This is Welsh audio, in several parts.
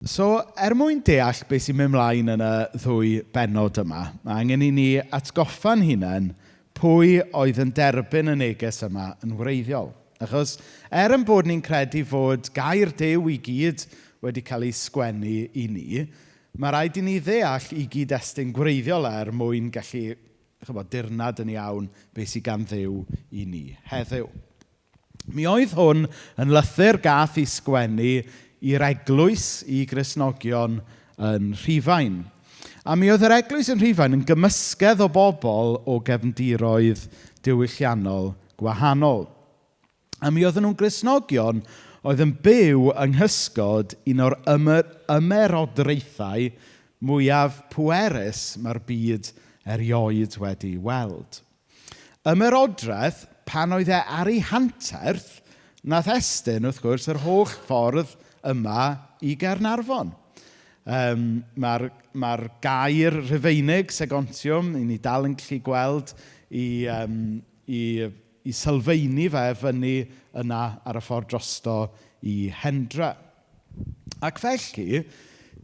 So, er mwyn deall beth sy'n mynd mlaen yn y ddwy bennod yma, mae angen i ni atgoffa'n hunain pwy oedd yn derbyn y neges yma yn wreiddiol. Achos er yn bod ni'n credu fod gair Duw i gyd wedi cael ei sgwennu i ni, mae rhaid i ni ddeall i gyd-destun gwreiddiol er mwyn gallu chybod, dirnad yn iawn beth sydd gan Dduw i ni heddiw. Mi oedd hwn yn lythyr gath ei sgwennu i'r eglwys i Gristnogion yn Rhufain. A mi oedd yr eglwys yn Rhufain yn gymysgedd o bobl o gefndiroedd diwylliannol gwahanol. A mi oedden nhw'n Gristnogion oedd yn byw yng nghysgod un o'r ymerodraethau mwyaf pwerus mae'r byd erioed wedi weld. Ymerodraeth, pan oedd e ar ei hanterth, nath estyn, wrth gwrs, yr holl ffordd yma i Gaernarfon. Mae'r gair Rhufeinig, Segontiwm, i ni dal yn gallu gweld i sylfaeni fe fyny yna ar y ffordd drosto i Hendra. Ac felly,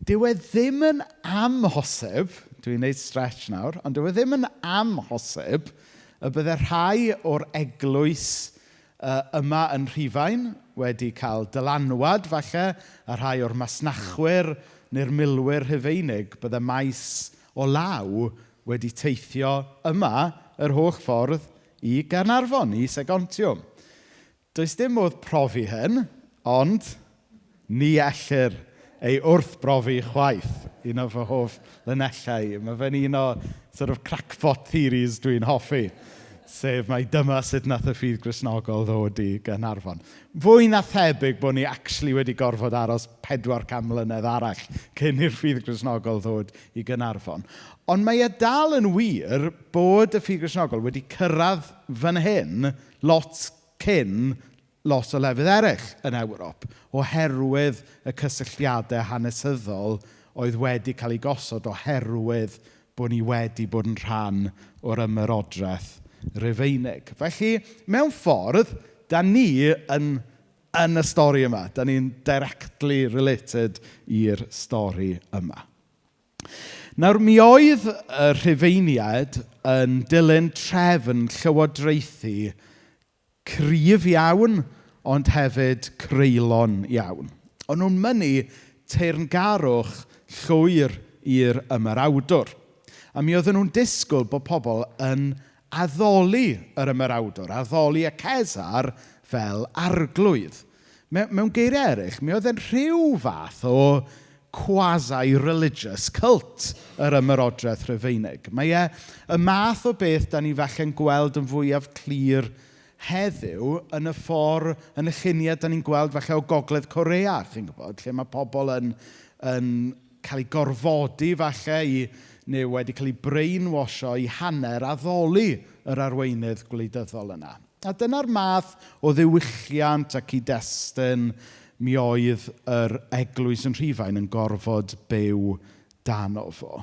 dyw e ddim yn amhosib, dwi'n gwneud stretch nawr, ond dyw e ddim yn amhosib y bydde rhai o'r eglwys yma yn Rhufain wedi cael dylanwad falle, a rhai o'r masnachwyr neu'r milwyr Rhufeinig bydde maes o law wedi teithio yma yr holl ffordd i Gaernarfon, i Segontiwm. Does dim modd profi hyn, ond ni ellir ei wrthbrofi chwaith. Un o fy hoff linellau. Mae fe'n un o sort of crackpot theories dwi'n hoffi. Sef mai dyma sut nath y ffydd Gristnogol ddod i Gaernarfon. Fwy na thebyg bod ni actually wedi gorfod aros 400 mlynedd arall cyn i'r ffydd Gristnogol ddod i Gaernarfon. Ond mae e dal yn wir bod y ffydd Gristnogol wedi cyrraedd fan hyn lot cyn lot o lefydd eraill yn Ewrop oherwydd y cysylltiadau hanesyddol oedd wedi cael eu gosod oherwydd bod ni wedi bod yn rhan o'r ymerodraeth Rufeinig. Felly, mewn ffordd, da ni yn y stori yma. Da ni'n directly related i'r stori yma. Nawr, mi oedd y Rhufeiniaid yn dilyn trefn llywodraethu cryf iawn, ond hefyd creulon iawn. O'n nhw'n mynnu teyrngarwch llwyr i'r ymerawdwr. A mi oedden nhw'n disgwyl bod pobl yn addoli yr ymerawdwr, addoli y Cesar fel arglwydd. Mewn geiriau eraill, mi oedd e'n rhyw fath o quasi-religious cult yr ymerodraeth Rhufeinig. Mae e y math o beth da ni falle'n gweld yn fwyaf clir heddiw yn y ffordd, yn y lluniau da ni'n gweld falle o Gogledd Corea, chi'n gwybod, lle mae pobl yn cael eu gorfodi falle i, neu wedi cael eu brainwasho i hanner addoli yr arweinydd gwleidyddol yna. A dyna'r math o ddiwylliant ac cyd-destun mi oedd yr eglwys yn Rhufain yn gorfod byw dan o fo.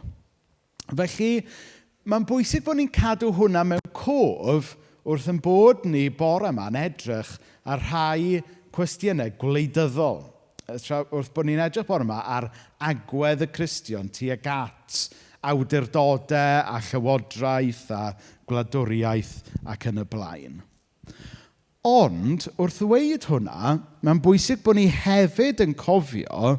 Felly, mae'n bwysig bod ni'n cadw hwnna mewn cof wrth yn bod ni bore yma yn edrych ar rhai cwestiynau gwleidyddol. Wrth bod ni'n edrych bore yma ar agwedd y Cristion tuag at awdurdodau a llywodraeth a gwladwriaeth ac yn y blaen. Ond, wrth ddweud hwnna, mae'n bwysig bod ni hefyd yn cofio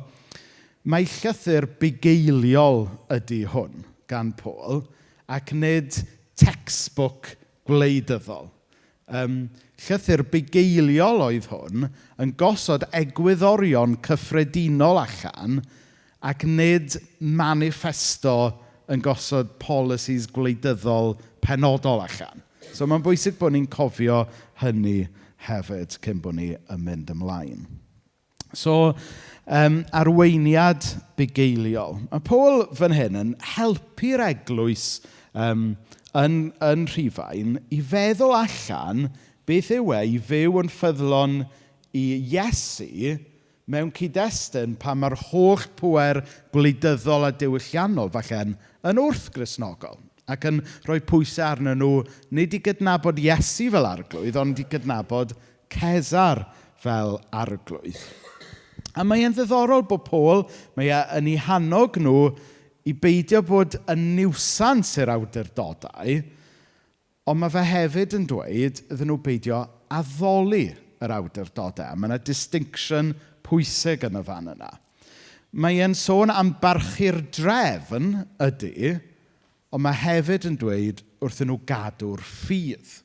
mai llythyr bugeiliol ydy hwn gan Paul ac nid textbook gwleidyddol. Llythyr bugeiliol oedd hwn yn gosod egwyddorion cyffredinol allan ac nid manifesto yn gosod policies gwleidyddol penodol allan. So mae'n bwysig bod ni'n cofio hynny hefyd cyn bod ni yn mynd ymlaen. So, arweiniad bugeiliol. Mae Paul fan hyn yn helpu'r eglwys yn Rhufain i feddwl allan beth yw e i fyw yn ffyddlon i Iesu mewn cyd-destun pan mae'r holl pŵer gwleidyddol a diwylliannol falle yn wrth-Gristnogol ac yn rhoi pwysau arnyn nhw nid i gydnabod Iesu fel arglwydd, ond i gydnabod Cesar fel arglwydd. A mae e'n ddiddorol bod Paul, mae e yn eu hannog nhw i beidio bod yn niwsans i'r awdurdodau, ond mae fe hefyd yn dweud iddyn nhw beidio addoli yr awdurdodau. A mae yna distinction pwysig yn y fan yna. Mae e'n sôn am barchu'r drefn, ydy, ond mae hefyd yn dweud wrthyn nhw gadw'r ffydd.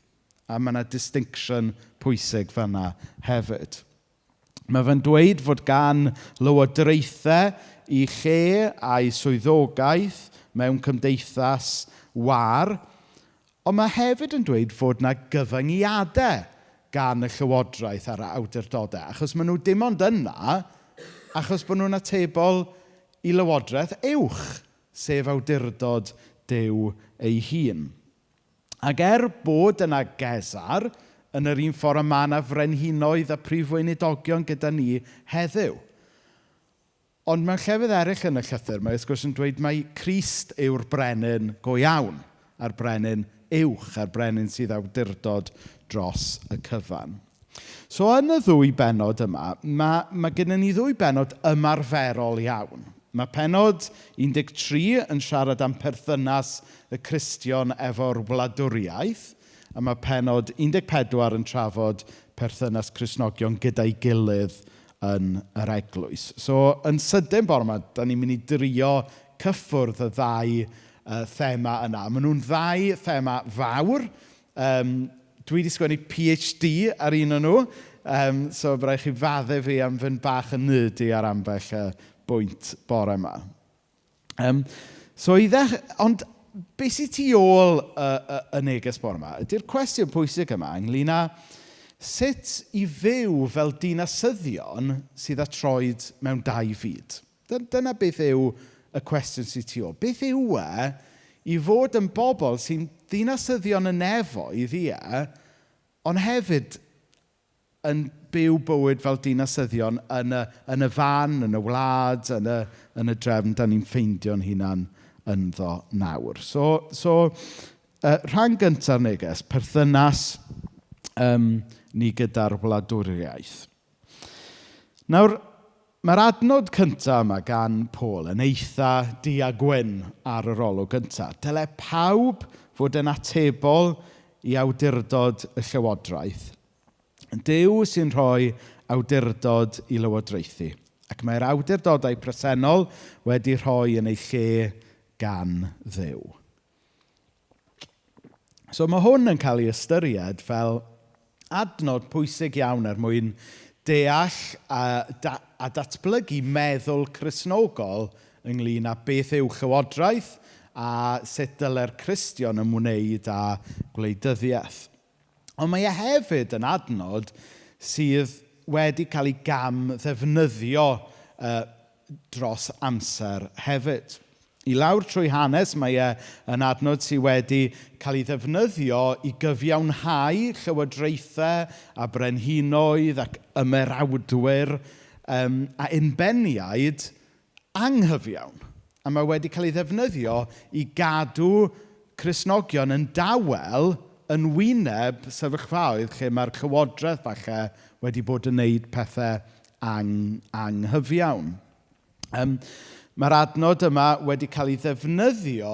A mae yna distinction pwysig fanna hefyd. Mae fe'n dweud fod gan lywodraethau eu lle a'u swyddogaeth mewn cymdeithas wâr, ond mae hefyd yn dweud fod 'na gyfyngiadau gan y llywodraeth a'r awdurdodau, achos maen nhw dim ond yna achos bod nhw'n atebol i lywodraeth uwch, sef awdurdod Duw ei hun. Ac er bod yna Gesar, yn yr un ffordd y mae yna frenhinoedd a prif weinidogion gyda ni heddiw. Ond mewn llefydd eraill yn y llythyr, mae wrth gwrs yn dweud mai Crist yw'r brenin go iawn, a'r brenin uwch, a'r brenin sydd awdurdod dros y cyfan. So yn y ddwy bennod yma, mae gennym ni ddwy bennod ymarferol iawn. Mae pennod 13 yn siarad am perthynas y Cristion efo'r wladwriaeth, a mae pennod 14 yn trafod perthynas Cristnogion gyda'i gilydd yn yr eglwys. So, yn sydyn bore yma, da ni'n mynd i drio cyffwrdd y ddau thema yna. Maen nhw'n ddau thema fawr. Dwi wedi sgwennu PhD ar un o'n nhw, so bydd rhaid chi faddau fi am fynd bach yn nerdy ar ambell bwynt bore yma. So i ddech... Ond beth sydd tu ôl y neges bore yma ydy'r cwestiwn pwysig yma ynglyn â sut i fyw fel dinasyddion sydd â troed mewn dau fyd. Dyna beth yw y cwestiwn sydd tu ôl. Beth yw e i fod yn bobl sy'n ddinasyddion y nefoedd, ie, ond hefyd yn byw bywyd fel dinasyddion yn y fan, yn y wlad, yn y drefn dan ni'n ffeindio'n hunan ynddo nawr. So, rhan gyntaf neges, perthynas ni gyda'r wladwriaeth. Nawr, mae'r adnod cyntaf yma gan Paul yn eitha du a gwyn ar yr olwg gyntaf. Dyle pawb fod yn atebol i awdurdod y llywodraeth. Duw sy'n rhoi awdurdod i lywodraethu. Ac mae'r awdurdodau presennol wedi rhoi yn eu lle gan Dduw. So mae hwn yn cael ei ystyried fel adnod pwysig iawn er mwyn deall a datblygu meddwl Cristnogol ynglyn â beth yw llywodraeth a sut dyle'r Cristion ymwneud â gwleidyddiaeth. Ond mae e hefyd yn adnod sydd wedi cael ei gam ddefnyddio dros amser hefyd. I lawr trwy hanes, mae e yn adnod sydd wedi cael ei ddefnyddio i gyfiawnhau llywodraethau a brenhinoedd ac ymerawdwyr a unbeniaid anghyfiawn. A mae wedi cael ei ddefnyddio i gadw Cristnogion yn dawel yn wyneb sefyllfaoedd lle mae'r llywodraeth falle wedi bod yn wneud pethau anghyfiawn. Mae'r adnod yma wedi cael ei ddefnyddio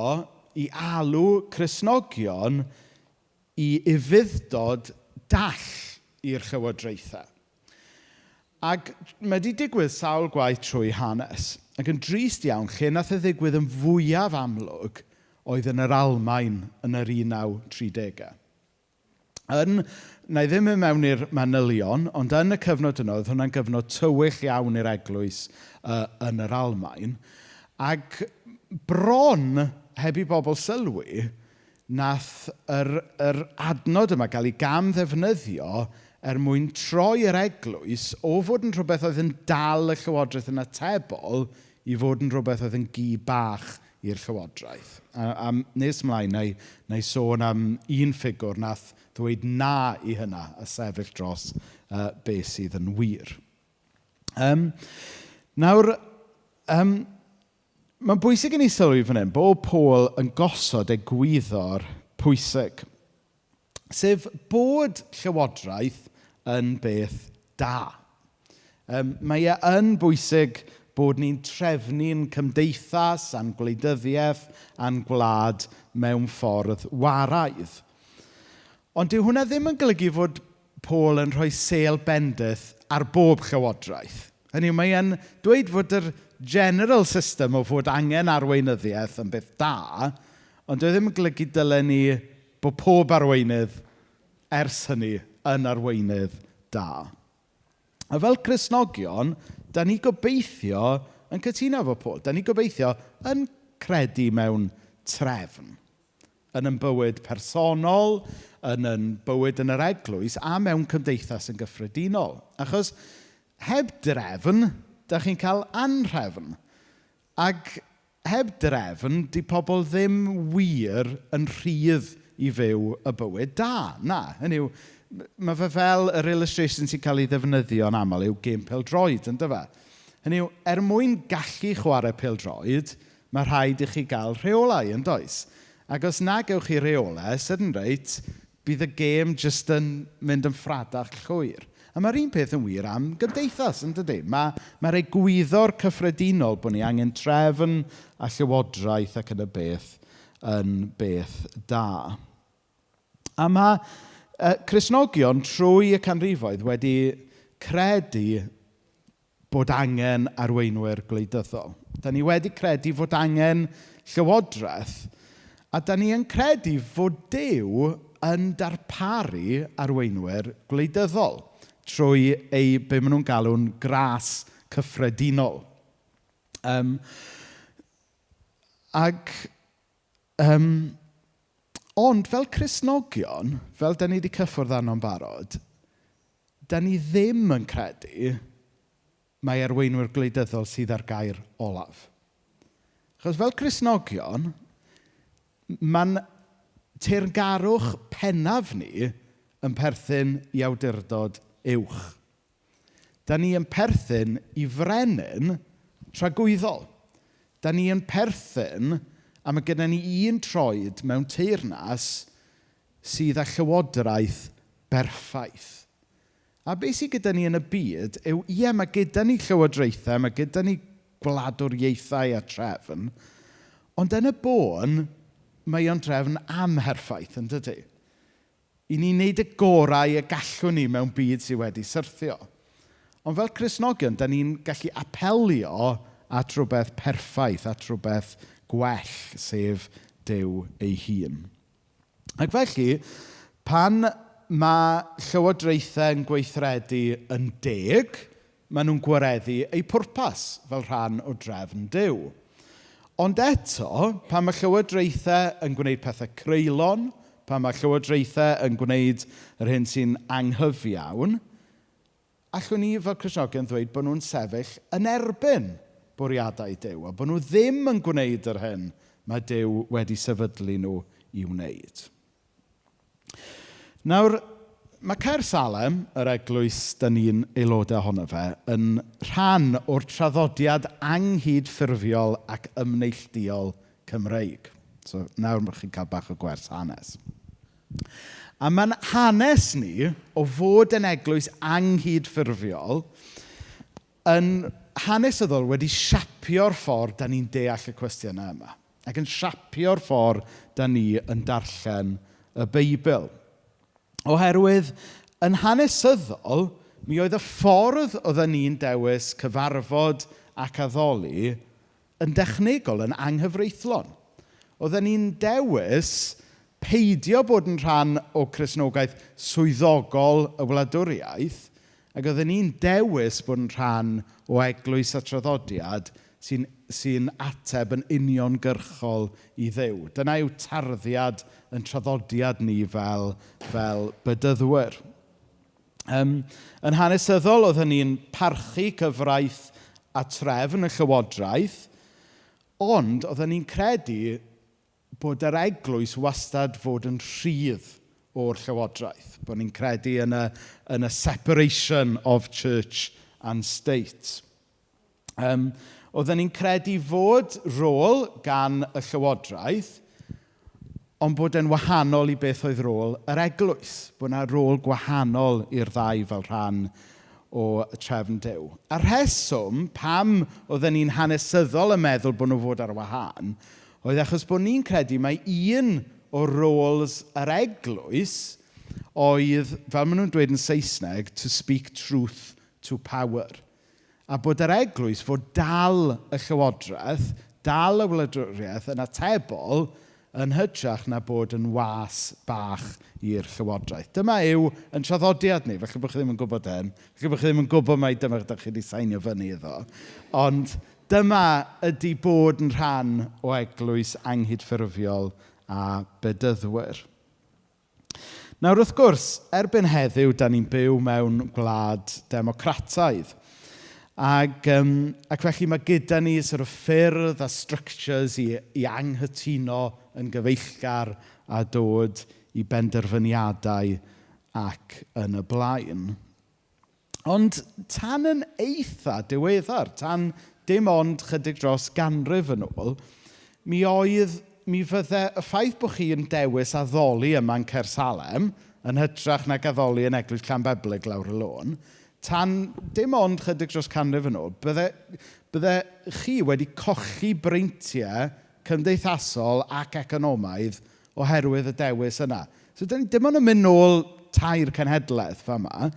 i alw Cristnogion i ufudd-dod dall i'r llywodraethau. Ac mae wedi digwydd sawl gwaith trwy hanes. Ac yn drist iawn, lle nath e ddigwydd yn fwyaf amlwg oedd yn yr Almaen yn yr 1930au. Na i ddim mynd mewn i'r manylion, ond yn y cyfnod yno, oedd hwnna'n gyfnod tywyll iawn i'r eglwys yn yr Almaen. Ac bron, heb i bobl sylwi, nath yr adnod yma gael ei gam ddefnyddio er mwyn troi yr eglwys o fod yn rhywbeth oedd yn dal y llywodraeth yn atebol i fod yn rhywbeth oedd yn gi bach i'r llywodraeth. A nes mlaen, na i sôn am un ffigwr nath ddweud na i hynna a sefyll dros beth sydd yn wir. Nawr, mae'n bwysig i ni sylwi fan hyn bod Paul yn gosod egwyddor pwysig, sef bod llywodraeth yn beth da. Mae e yn bwysig bod ni'n trefnu'n cymdeithas a'n gwleidyddiaeth a'n gwlad mewn ffordd waraidd. Ond dyw hwnna ddim yn golygu fod Paul yn rhoi sêl bendith ar bob llywodraeth. Hynny yw, mae e'n dweud fod yr general system o fod angen arweinyddiaeth yn beth da, ond dyw e ddim yn golygu dylen ni bod pob arweinydd ers hynny yn arweinydd da. A fel Cristnogion, da ni gobeithio yn cytuno efo Paul. Da ni gobeithio yn credu mewn trefn. Yn yn bywyd personol, yn yn bywyd yn yr eglwys a mewn cymdeithas yn gyffredinol. Achos heb drefn, da chi'n cael anhrefn. Ac heb drefn, di pobl ddim wir yn rhydd i fyw y bywyd da. Na, hynny yw, mae fe fel yr illustration sy'n cael ei ddefnyddio yn aml yw gêm pêl-droed, yndyfe? Hynny yw, er mwyn gallu chwarae pêl-droed, mae rhaid i chi gael rheolau, yn does? Ac os na gewch chi reolau, sydyn reit, bydd y gêm jyst yn mynd yn ffradach llwyr. A mae'r un peth yn wir am gymdeithas, yn dydy? Mae'r egwyddor cyffredinol bod ni angen trefn a llywodraeth ac yn y beth yn beth da. A mae Cristnogion trwy y canrifoedd wedi credu bod angen arweinwyr gwleidyddol. Da ni wedi credu fod angen llywodraeth, a da ni yn credu fod Duw yn darparu arweinwyr gwleidyddol trwy ei, be maen nhw'n galw'n gras cyffredinol. Ond fel Cristnogion, fel da ni wedi cyffwrdd arno'n barod, da ni ddim yn credu mai arweinwyr gwleidyddol sydd ar gair olaf. Achos fel Cristnogion, mae'n teyrngarwch pennaf ni yn perthyn i awdurdod uwch. Da ni yn perthyn i frenin tragwyddol. Da ni yn perthyn, a mae gyda ni un troed mewn teyrnas sydd â llywodraeth berffaith. A beth sydd gyda ni yn y byd yw, ie, mae gyda ni llywodraethau, mae gyda ni gwladwriaethau a trefn, ond yn y bôn, mae o'n drefn amherffaith, yn dydy? I ni wneud y gorau y gallwn ni mewn byd sydd wedi syrthio. Ond fel Cristnogion, da ni'n gallu apelio at rhywbeth perffaith, at rhywbeth gwell, sef Duw ei hun. Ac felly, pan mae llywodraethau yn gweithredu yn deg, maen nhw'n gwireddu eu pwrpas fel rhan o drefn Duw. Ond eto, pan mae llywodraethau yn gwneud pethau creulon, pan mae llywodraethau yn gwneud yr hyn sy'n anghyfiawn, allwn ni fel Cristnogion ddweud bod nhw'n sefyll yn erbyn bwriadau Duw, a bod nhw ddim yn gwneud yr hyn mae Duw wedi sefydlu nhw i wneud. Nawr, mae Caersalem, yr eglwys da ni'n aelodau ohono fe, yn rhan o'r traddodiad anghydffurfiol ac ymneilltuol Cymreig. So nawr mae chi'n cael bach o gwers hanes. A mae'n hanes ni o fod yn eglwys anghydffurfiol yn hanesyddol wedi siapio'r ffordd da ni'n deall y cwestiynau yma. Ac yn siapio'r ffordd da ni yn darllen y Beibl. Oherwydd, yn hanesyddol, mi oedd y ffordd oedden ni'n dewis cyfarfod ac addoli yn dechnegol, yn anghyfreithlon. Oedden ni'n dewis peidio bod yn rhan o Cristnogaeth swyddogol y wladwriaeth, ac oedden ni'n dewis bod yn rhan o eglwys a traddodiad sy'n ateb yn uniongyrchol i Dduw. Dyna yw tarddiad yn traddodiad ni fel bedyddwyr. Yn hanesyddol, oedden ni'n parchu cyfraith a trefn y llywodraeth, ond oedden ni'n credu bod yr eglwys wastad fod yn rhydd o'r llywodraeth. Bod ni'n credu yn y separation of church and state. Oedden ni'n credu fod rôl gan y llywodraeth, ond bod e'n wahanol i beth oedd rôl yr eglwys. Bod yna rôl gwahanol i'r ddau fel rhan o trefn Duw. A rheswm pam oedden ni'n hanesyddol yn meddwl bod nhw fod ar wahân oedd achos bod ni'n credu mai un o roles yr eglwys oedd, fel maen nhw'n dweud yn Saesneg, to speak truth to power. A bod yr eglwys fod dal y llywodraeth, dal y wladwriaeth yn atebol yn hytrach na bod yn was bach i'r llywodraeth. Dyma yw yn traddodiad ni. Falle bod chi ddim yn gwybod hyn. Falle bod chi ddim yn gwybod mai dyma ydych chi wedi sainio fyny iddo. Ond dyma ydy bod yn rhan o eglwys anghydffurfiol a bedyddwyr. Nawr wrth gwrs, erbyn heddiw, da ni'n byw mewn gwlad democrataidd. Ac felly mae gyda ni sort of ffyrdd a structures i anghytuno yn gyfeillgar a dod i benderfyniadau ac yn y blaen. Ond tan yn eitha diweddar, tan dim ond chydig dros ganrif yn ôl, mi fydde y ffaith bod chi'n dewis addoli yma yn Caersalem, yn hytrach nag addoli yn Eglwys Llanbeblig lawr y lôn, tan dim ond chydig dros canrif yn ôl, bydde chi wedi colli breintiau cymdeithasol ac economaidd oherwydd y dewis yna. So, dyn ni dim ond yn mynd nôl 3 cenhedlaeth fama.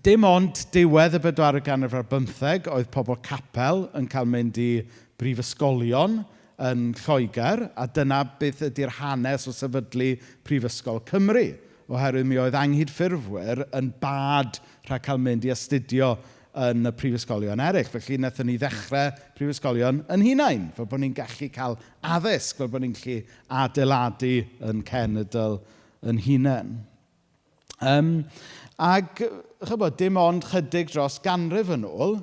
Dim ond diwedd y bedwaredd ganrif ar bymtheg oedd pobl capel yn cael mynd i brifysgolion yn Lloegr, a dyna beth ydy'r hanes o sefydlu Prifysgol Cymru, oherwydd mi oedd anghydffurfwyr yn bad rhag cael mynd i astudio yn y prifysgolion eraill. Felly wnaethon ni ddechrau prifysgolion yn hunain, fel bod ni'n gallu cael addysg, fel bod ni'n gallu adeiladu yn cenedl yn hunain. Ac, chybod, dim ond chydig dros ganrif yn ôl,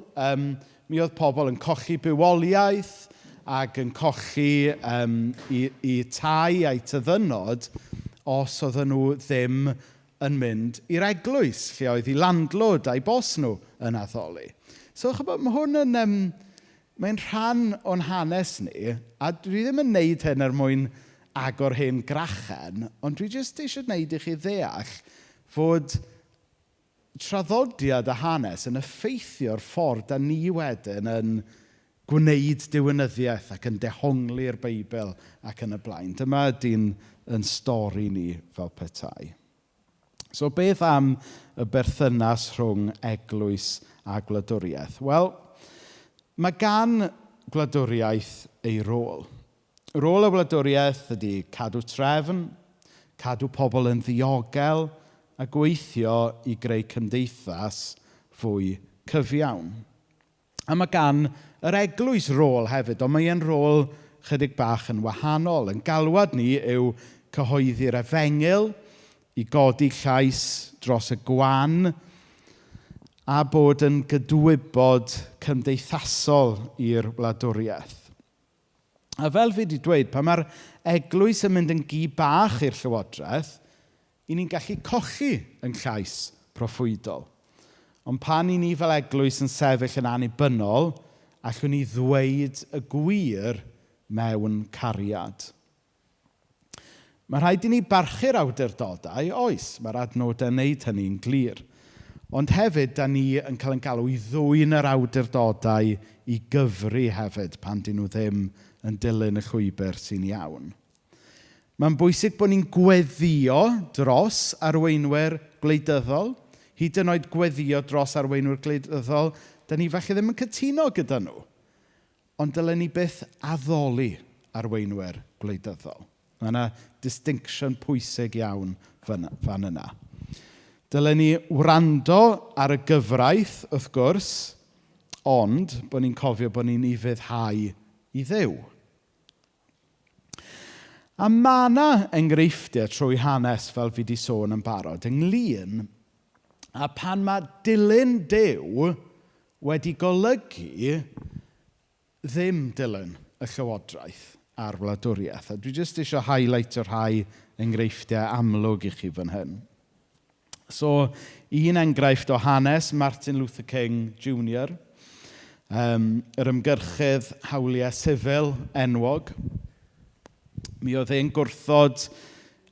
mi oedd pobl yn colli bywoliaeth ac yn colli i tai a'i tyddynod os oedden nhw ddim yn mynd i'r eglwys, lle oedd eu landlord a'i bos nhw yn addoli. So, chybod, mae hwn yn, mae'n rhan o'n hanes ni, a dwi ddim yn neud hyn er mwyn agor hen grachen, ond dwi jyst eisiau gwneud i chi ddeall fod traddodiad a hanes yn effeithio'r ffordd da ni wedyn yn gwneud diwinyddiaeth ac yn dehongli'r Beibl ac yn y blaen. Dyma ydy'n yn stori ni fel petai. So beth am y berthynas rhwng eglwys a gwladwriaeth? Wel, mae gan gwladwriaeth ei rôl. Rôl y wladwriaeth ydy cadw trefn, cadw pobl yn ddiogel a gweithio i greu cymdeithas fwy cyfiawn. A mae gan yr eglwys rôl hefyd, ond mae e'n rôl chydig bach yn wahanol. Yn galwad ni yw cyhoeddi'r efengyl, i godi llais dros y gwan, a bod yn gydwybod cymdeithasol i'r wladwriaeth. A fel fi wedi dweud, pan mae'r eglwys yn mynd yn gi bach i'r llywodraeth, i ni'n gallu colli yn llais proffwydol. Ond pan i ni fel eglwys yn sefyll yn annibynnol, allwn ni ddweud y gwir mewn cariad. Mae rhaid i ni barchu'r awdurdodau, oes, mae'r adnodau'n wneud hynny'n glir. Ond hefyd, da ni yn cael ein galw i ddwyn yr awdurdodau i gyfri hefyd pan dyn nhw ddim yn dilyn y llwybr sy'n iawn. Mae'n bwysig bod ni'n gweddio dros arweinwyr gwleidyddol, hyd yn oed gweddio dros arweinwyr gwleidyddol, da ni falle ddim yn cytuno gyda nhw. Ond dylen ni byth addoli arweinwyr gwleidyddol. Mae yna distinction pwysig iawn fan yna. Dylen ni wrando ar y gyfraith, wrth gwrs, ond bod ni'n cofio bod ni'n ufuddhau i Dduw. A mae yna enghreifftiau trwy hanes, fel fi wedi sôn yn barod, ynglyn a pan mae dilyn Duw wedi golygu ddim dilyn y llywodraeth a'r wladwriaeth. A dwi jyst eisiau highlight o rhai enghreifftiau amlwg i chi fan hyn. So, un enghraifft o hanes, Martin Luther King Jr., yr ymgyrchydd hawliau sifil enwog. Mi oedd e'n gwrthod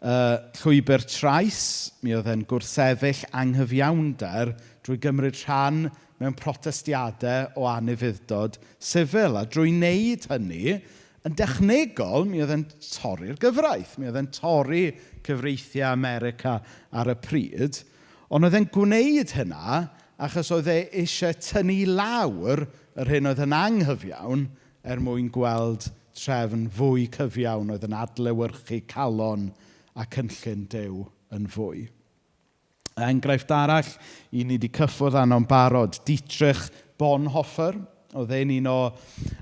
llwybr trais, mi oedd e'n gwrthsefyll anghyfiawnder drwy gymryd rhan mewn protestiadau o anufudd-dod sifil. A drwy wneud hynny, yn dechnegol, mi oedd e'n torri'r gyfraith. Mi oedd e'n torri cyfreithiau America ar y pryd. Ond oedd e'n gwneud hynna achos oedd e eisiau tynnu lawr yr hyn oedd yn anghyfiawn er mwyn gweld trefn fwy cyfiawn oedd yn adlewyrchu calon a cynllun Duw yn fwy. Enghraifft arall, i ni wedi cyffwrdd arno'n barod, Dietrich Bonhoeffer. Oedd e'n un o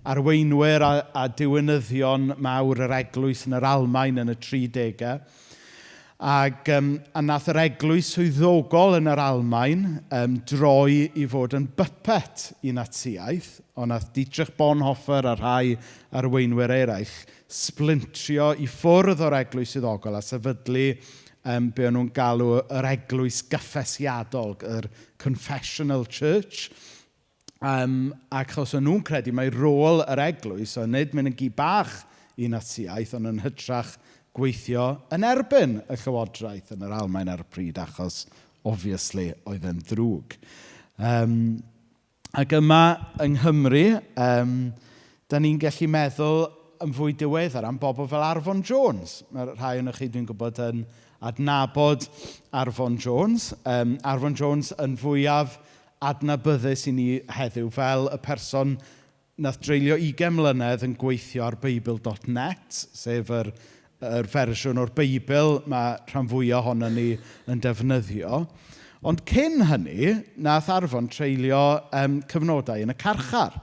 arweinwyr a diwinyddion mawr yr eglwys yn yr Almaen yn y 30au. Ac a nath yr eglwys swyddogol yn yr Almaen droi i fod yn bypet i Natsiaeth, ond nath Dietrich Bonhoeffer a rhai arweinwyr eraill splintrio i ffwrdd o'r eglwys swyddogol a sefydlu be o'n nhw'n galw yr eglwys gyffesiadol, yr Confessional Church. Ac achos o'n nhw'n credu mai rôl yr eglwys, oedd nid mynd yn gi bach i Natsiaeth, ond yn hytrach gweithio yn erbyn y llywodraeth yn yr Almaen ar y pryd, achos obviously oedd yn ddrwg. Ac yma yng Nghymru, da ni'n gallu meddwl yn fwy diweddar am bobl fel Arfon Jones. Mae rhai ohonoch chi, dwi'n gwybod, yn adnabod Arfon Jones. Arfon Jones yn fwyaf adnabyddus i ni heddiw fel y person nath dreulio 20 mlynedd yn gweithio ar Beibl.net, sef yr fersiwn o'r Beibl mae rhan fwyaf ohono ni yn defnyddio. Ond cyn hynny, nath Arfon treulio cyfnodau yn y carchar,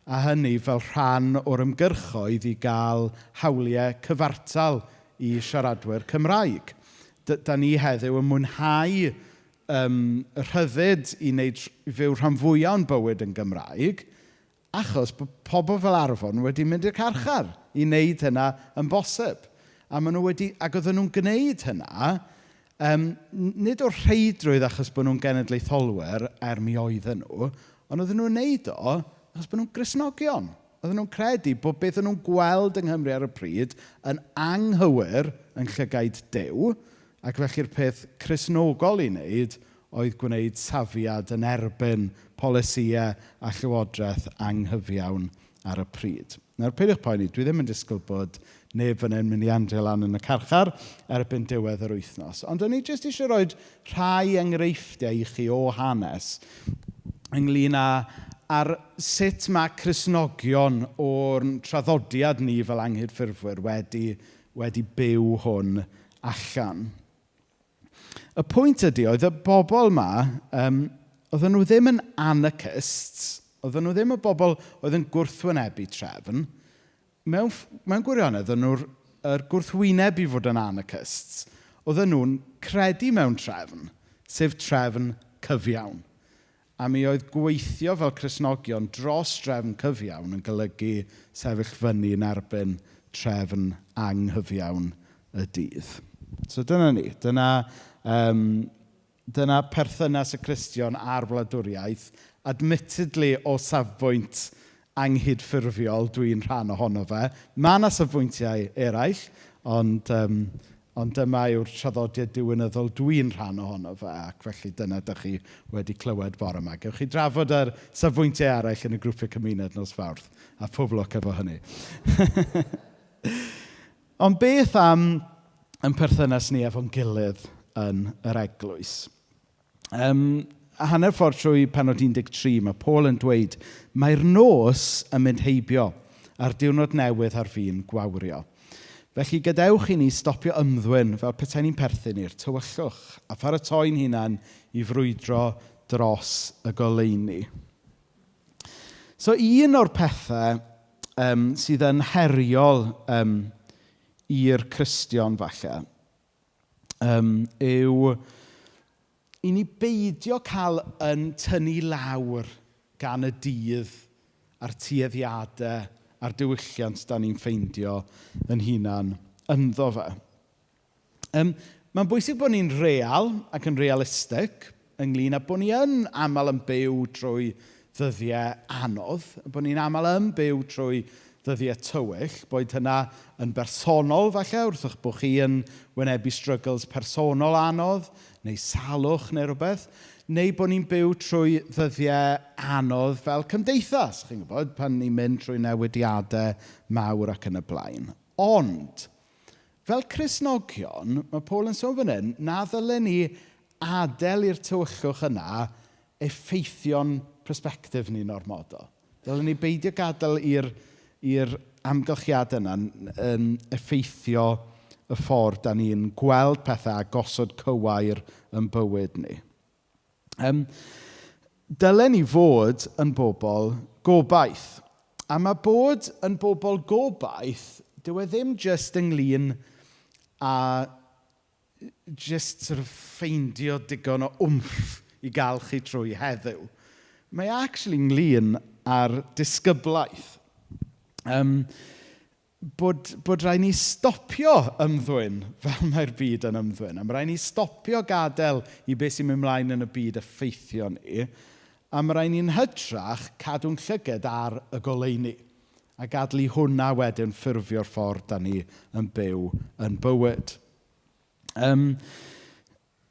a hynny fel rhan o'r ymgyrchoedd i gael hawliau cyfartal i siaradwyr Cymraeg. Da ni heddiw yn mwynhau rhyddid i wneud i fyw rhan fwyaf o'n bywyd yn Gymraeg, achos bod pobl fel Arfon wedi mynd i'r carchar i wneud hynna yn bosib. A maen nhw wedi, ac oedden nhw'n gwneud hynna, nid o'r rheidrwydd achos bod nhw'n genedlaetholwyr, er mi oedden nhw, ond oedden nhw'n wneud o achos bod nhw'n Gristnogion. Oedden nhw'n credu bod beth o'n nhw'n gweld yng Nghymru ar y pryd yn anghywir yn llygaid Duw, ac felly'r peth Cristnogol i wneud oedd gwneud safiad yn erbyn polisïau a llywodraeth anghyfiawn ar y pryd. Nawr, peidiwch poeni, dwi ddim yn disgwyl bod neb fan hyn mynd i endio lan yn y carchar erbyn diwedd yr wythnos. Ond o'n i jyst eisiau rhoi rhai enghreifftiau i chi o hanes ynglyn â ar sut mae Cristnogion o'r traddodiad ni fel anghydffurfwyr wedi byw hwn allan. Y pwynt ydy, oedd y bobl yma, oedden nhw ddim yn anarchists, oedden nhw ddim y bobl oedd yn gwrthwynebu trefn. Mewn gwirionedd, oedden nhw'r yr gwrthwyneb i fod yn anarchists. Oedden nhw'n credu mewn trefn, sef trefn cyfiawn. A mi oedd gweithio fel Cristnogion dros drefn cyfiawn yn golygu sefyll fyny yn erbyn trefn anghyfiawn y dydd. So dyna ni. Dyna perthynas y Cristion a'r wladwriaeth. Admittedly, o safbwynt anghydffurfiol, dwi'n rhan ohono fe. Mae yna safbwyntiau eraill, ond dyma yw'r traddodiad diwinyddol dwi'n rhan ohono fe, ac felly dyna dych chi wedi clywed bore yma. Gewch chi drafod yr safbwyntiau eraill yn y grwpiau cymuned nos Fawrth, a pob lwc efo hynny. Ond beth am yn perthynas ni efo'n gilydd yn yr eglwys? A hanner ffordd trwy pennod 13, mae Paul yn dweud, mae'r nos yn mynd heibio a'r diwrnod newydd ar fin gwawrio. Felly gadewch i ni stopio ymddwyn fel petai ni'n perthyn i'r tywyllwch a pharatoi'n hunan i frwydro dros y goleuni. So un o'r pethau sydd yn heriol i'r Cristion falle yw i ni beidio cael yn tynnu lawr gan y dydd a'r tueddiadau a'r diwylliant da ni'n ffeindio yn hunan ynddo fe. Mae'n bwysig bod ni'n real ac yn realistig ynglyn â bod ni yn aml yn byw trwy ddyddiau anodd, bod ni'n aml yn byw trwy ddyddiau tywyll, boed hynna yn bersonol falle, wrth eich bod chi yn wynebu struggles personol anodd, neu salwch neu rhywbeth, neu bod ni'n byw trwy ddyddiau anodd fel cymdeithas, chi'n gwybod, pan ni'n mynd trwy newidiadau mawr ac yn y blaen. Ond, fel Cristnogion, mae Paul yn sôn fan hyn, na ddylen ni adael i'r tywyllwch yna effeithio'n perspectif ni'n ormodol. Dylen ni beidio gadael i'r amgylchiadau yna yn effeithio y ffordd da ni'n gweld pethau a gosod cywair yn bywyd ni. Dylen ni fod yn bobl gobaith. A mae bod yn bobl gobaith, dyw e ddim jyst ynglyn â jyst sort of ffeindio digon o wmff i gael chi trwy heddiw. Mae actually ynglyn â'r disgyblaeth. Bod rhaid ni stopio ymddwyn fel mae'r byd yn ymddwyn. A mae rhaid ni stopio gadael i beth sy'n mynd mlaen yn y byd effeithio ni. A mae rhaid ni'n hytrach cadw'n llyged ar y goleuni. A gadael i hwnna wedyn ffurfio'r ffordd da ni yn byw yn bywyd.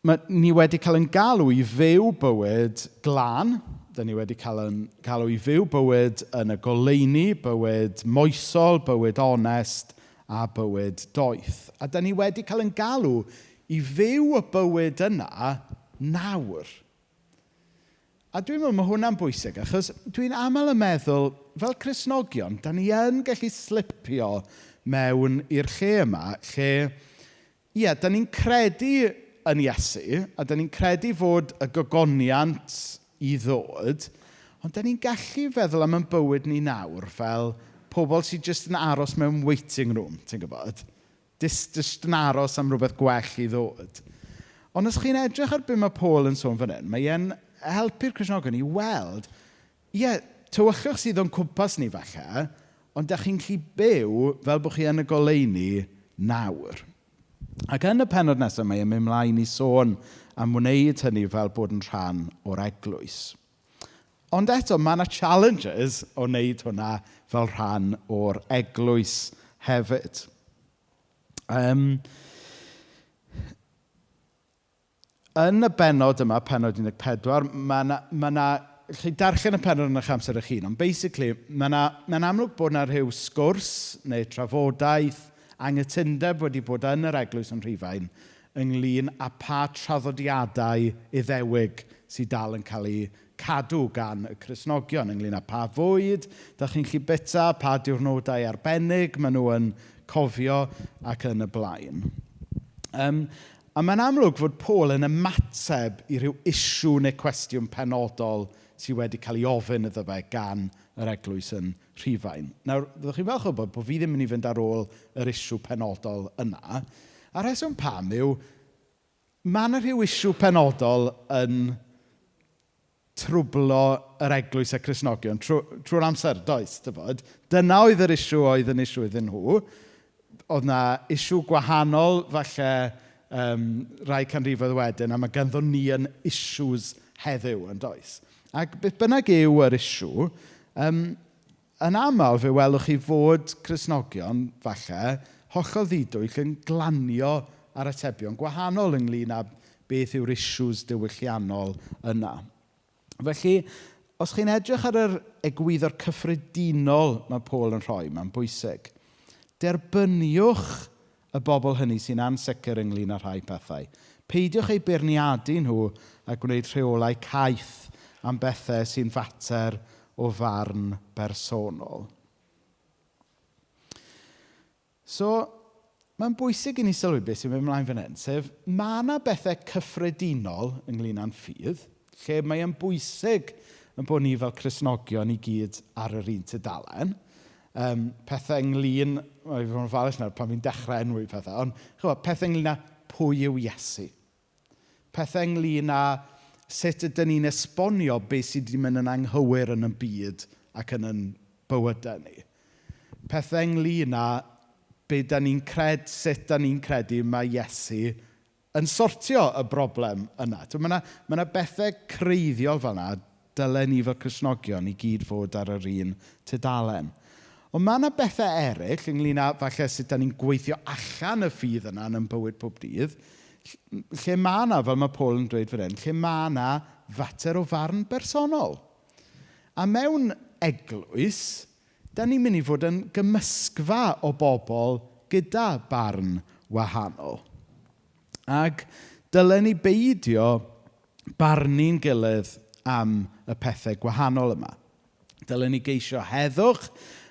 Mae ni wedi cael ein galw i fyw bywyd glân. Da ni wedi cael ein galw i fyw bywyd yn y goleuni, bywyd moesol, bywyd onest a bywyd doeth. A da ni wedi cael ein galw i fyw y bywyd yna nawr. A dwi'n meddwl mae hwnna'n bwysig, achos dwi'n aml yn meddwl, fel Cristnogion, da ni yn gallu slipio mewn i'r lle yma, lle, ie, da ni'n credu yn Iesu, a da ni'n credu fod y gogoniant i ddod, ond da ni'n gallu feddwl am ein bywyd ni nawr fel pobl sydd jyst yn aros mewn waiting room, ti'n gwybod? Jyst yn aros am rhywbeth gwell i ddod. Ond os chi'n edrych ar be mae Paul yn sôn fan hyn, mae e'n helpu'r Cristnogion i weld, ie, tywyllwch sydd o'n cwmpas ni falle, ond da chi'n gallu byw fel bod chi yn y goleuni nawr. Ac yn y pennod nesaf mae e'n mynd mlaen i sôn am wneud hynny fel bod yn rhan o'r eglwys. Ond eto, mae yna challenges o wneud hwnna fel rhan o'r eglwys hefyd. Yn y bennod yma, pennod 14, mae 'na, chi darllen y pennod yn eich amser eich hun, ond basically, mae'n amlwg bod yna rhyw sgwrs neu trafodaeth, anghytundeb wedi bod yn yr eglwys yn Rhufain ynglyn â pa traddodiadau Iddewig sydd dal yn cael eu cadw gan y Cristnogion, ynglyn â pa fwyd da chi'n gallu byta, pa diwrnodau arbennig maen nhw yn cofio ac yn y blaen. A mae'n amlwg fod Paul yn ymateb i ryw issue neu cwestiwn penodol sydd wedi cael ei ofyn iddo fe gan yr eglwys yn Rhufain. Nawr, fyddwch chi'n falch o wybod bod fi ddim yn mynd i fynd ar ôl yr issue penodol yna. A rheswm pam yw, mae yna rhyw issue penodol yn trwblo yr eglwys a Cristnogion trwy'r amser, does, tybod? Dyna oedd yr issue oedd yn issue iddyn nhw. Oedd na issue gwahanol, falle, rai canrifoedd wedyn, a mae ganddo ni yn issues heddiw, yn does? Ac beth bynnag yw yr issue, yn aml fe welwch chi fod Cristnogion, falle, hollol ddidwyll yn glanio ar atebion gwahanol ynglyn â beth yw'r issues diwylliannol yna. Felly, os chi'n edrych ar yr egwyddor cyffredinol mae Paul yn rhoi, mae'n bwysig. Derbyniwch y bobl hynny sy'n ansicr ynglyn â rhai pethau. Peidiwch eu beirniadu nhw a gwneud rheolau caeth am bethau sy'n fater o farn bersonol. So, mae'n bwysig i ni sylwi beth sy'n mynd ymlaen fan hyn, sef mae yna bethau cyffredinol ynglyn â'n ffydd, lle mae e'n bwysig yn bod ni fel Cristnogion i gyd ar yr un tudalen. Pethau ynglyn, o, i fod yn ofalus nawr pan fi'n dechrau enwi pethau, ond ch'mod, pethau ynglyn â pwy yw Iesu. Pethau ynglyn â sut ydyn ni'n esbonio beth sydd wedi mynd yn anghywir yn y byd ac yn ein bywydau ni. Pethau ynglyn â be dan ni'n sut dan ni'n credu mae Iesu yn sortio y broblem yna. T'mo', ma' 'na bethau creiddiol fel 'na, dylen ni fel Cristnogion i gyd fod ar yr un tudalen. Ond mae yna bethau eraill ynglyn â falle sut dan ni'n gweithio allan y ffydd yna yn ein bywyd pob dydd, lle mae yna, fel mae Paul yn dweud fan hyn, lle mae yna fater o farn bersonol. A mewn eglwys, da ni'n mynd i fod yn gymysgfa o bobl gyda barn wahanol. Ac dylen ni beidio barnu'n gilydd am y pethau gwahanol yma. Dylen ni geisio heddwch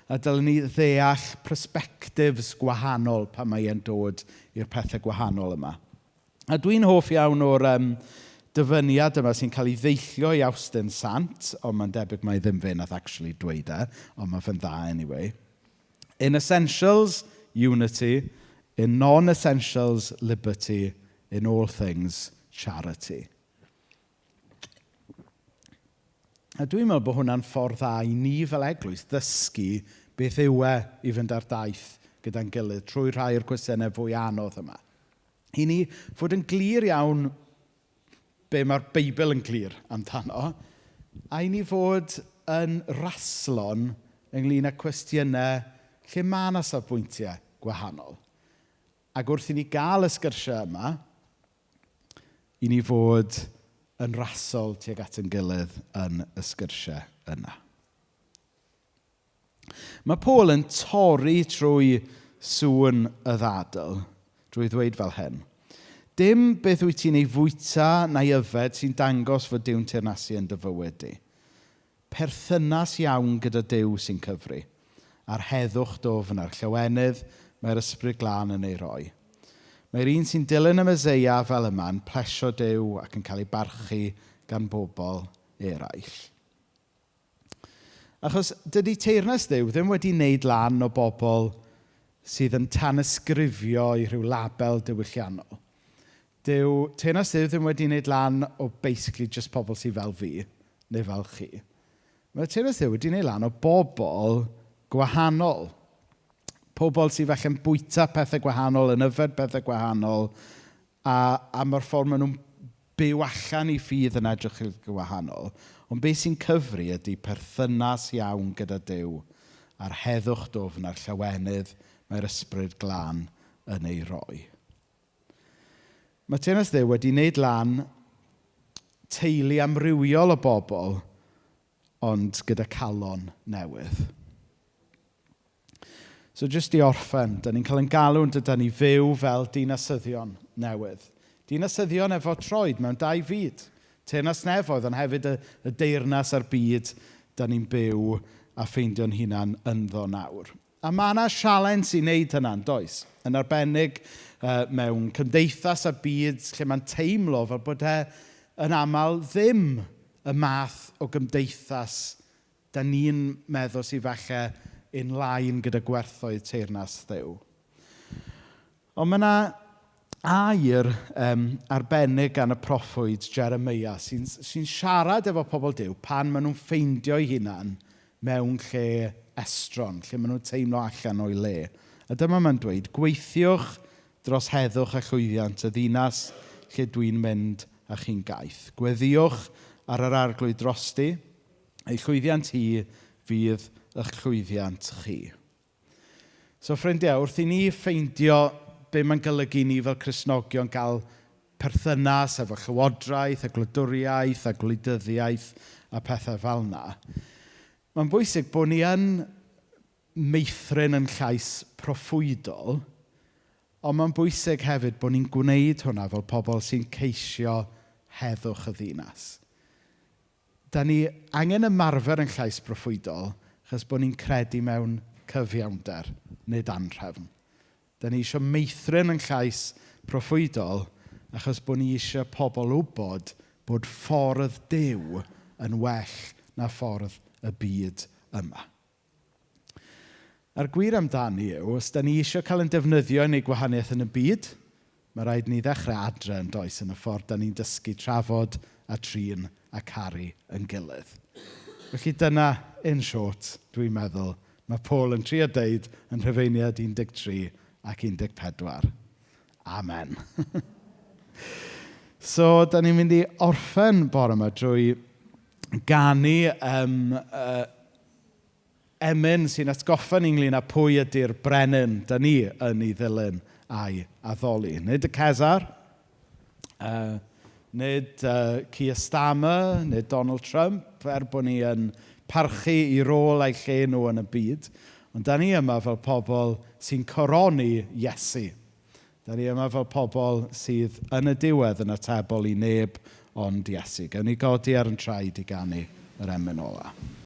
a dylen ni ddeall perspectives gwahanol pan mae e'n dod i'r pethau gwahanol yma. A dwi'n hoff iawn o'r dyfyniad yma sy'n cael ei ddeillio i Awstin Sant, ond mae'n debyg mai ddim fe nath actually dweud e, ond mae fe'n dda anyway. In essentials, unity. In non-essentials, liberty. In all things, charity. A dwi'n meddwl bod hwnna'n ffordd dda i ni fel eglwys ddysgu beth yw e i fynd ar daith gyda'n gilydd trwy rhai o'r cwestiynau fwy anodd yma. I ni fod yn glir iawn be mae'r Beibl yn glir amdano, a i ni fod yn raslon ynglyn â cwestiynau lle mae yna safbwyntiau gwahanol. Ac wrth i ni gael y sgyrsiau yma, i ni fod yn rasol tuag at ein gilydd yn y sgyrsiau yna. Mae Paul yn torri trwy sŵn y ddadl drwy ddweud fel hyn. Dim beth wyt ti'n ei fwyta na'i yfed sy'n dangos fod Duw'n teyrnasu yn dy fywyd di. Perthynas iawn gyda Duw sy'n cyfri, a'r heddwch dwfn a'r llawenydd mae'r Ysbryd Glân yn ei roi. Mae'r un sy'n dilyn y Meseia fel yma yn plesio Duw ac yn cael ei barchu gan bobl eraill. Achos dydy teyrnas Dduw ddim wedi wneud lan o bobl sydd yn tanysgrifio i rhyw label diwylliannol. Dyw teyrnas Dduw ddim wedi wneud lan o basically just pobl sydd fel fi, neu fel chi. Mae teyrnas Dduw wedi wneud lan o bobl gwahanol. Pobl sydd falle'n bwyta pethau gwahanol, yn yfed pethau gwahanol, a, a mae'r ffordd maen nhw'n byw allan i ffydd yn edrych yn gwahanol. Ond beth sy'n cyfri ydy perthynas iawn gyda Duw a'r heddwch dwfn a'r llawenydd mae'r ysbryd glân yn ei roi. Mae Teyrnas Dduw wedi wneud lan teulu amrywiol o bobl, ond gyda calon newydd. So jyst i orffen, da ni'n cael ein galw yn dydan ni fyw fel dinasyddion newydd. Dinasyddion efo troed mewn dau fyd. Teyrnas nefoedd, ond hefyd y, y deyrnas a'r byd da ni'n byw a ffeindio'n hunan ynddo nawr. A mae yna sialens i wneud hynna, does? Yn arbennig mewn cymdeithas a byd lle mae'n teimlo fel bod e yn aml ddim y math o gymdeithas Da ni'n meddwl sydd falle in line gyda gwerthoedd teyrnas Dduw. Ond mae yna air arbennig gan y proffwyd Jeremia sy'n sy siarad efo pobl Duw pan maen nhw'n ffeindio'u hunan mewn lle estron, lle maen nhw'n teimlo allan o'i le. A dyma mae'n dweud, gweithiwch dros heddwch a llwyddiant y ddinas lle dwi'n mynd a chi'n gaeth. Gweddïwch ar yr arglwydd drosti, Ei llwyddiant hi fydd eich llwyddiant chi. So ffrindiau, wrth i ni ffeindio be mae'n golygu ni fel Cristnogion gael perthynas efo llywodraeth a gwladwriaeth a gwleidyddiaeth a pethau fel yna, mae'n bwysig bod ni yn meithrin yn llais proffwydol, ond mae'n bwysig hefyd bod ni'n gwneud hwnna fel pobl sy'n ceisio heddwch y ddinas. Da ni angen ymarfer yn llais proffwydol achos bod ni'n credu mewn cyfiawnder, nid anrhefn. Da ni eisiau meithrin yn llais proffwydol achos bod ni eisiau pobl wybod bod ffordd Duw yn well na ffordd y byd yma. A'r gwir amdani yw, os da ni eisiau cael ein defnyddio i wneud gwahaniaeth yn y byd, mae rhaid ni ddechrau adre yn does yn y ffordd da ni'n dysgu trafod a trin a caru yn gilydd. Felly dyna, in short, dwi'n meddwl, mae Paul yn trio deud yn Rhufeiniad 13 ac 14. Amen. So, da ni'n mynd i orffen bore yma drwy ganu emyn sy'n atgoffa ni ynglyn â pwy ydy'r brenin da ni yn ei ddilyn a'i addoli. Nid y Cesar, nid Keir Starmer, nid Donald Trump, er bod ni yn parchu i rôl a'i lle nhw yn y byd. Ond da ni yma fel pobl sy'n coroni Iesu. Da ni yma fel pobl sydd yn y diwedd yn atebol i neb ond Iesu. Gawn ni godi ar yn traed i ganu yr emyn ola.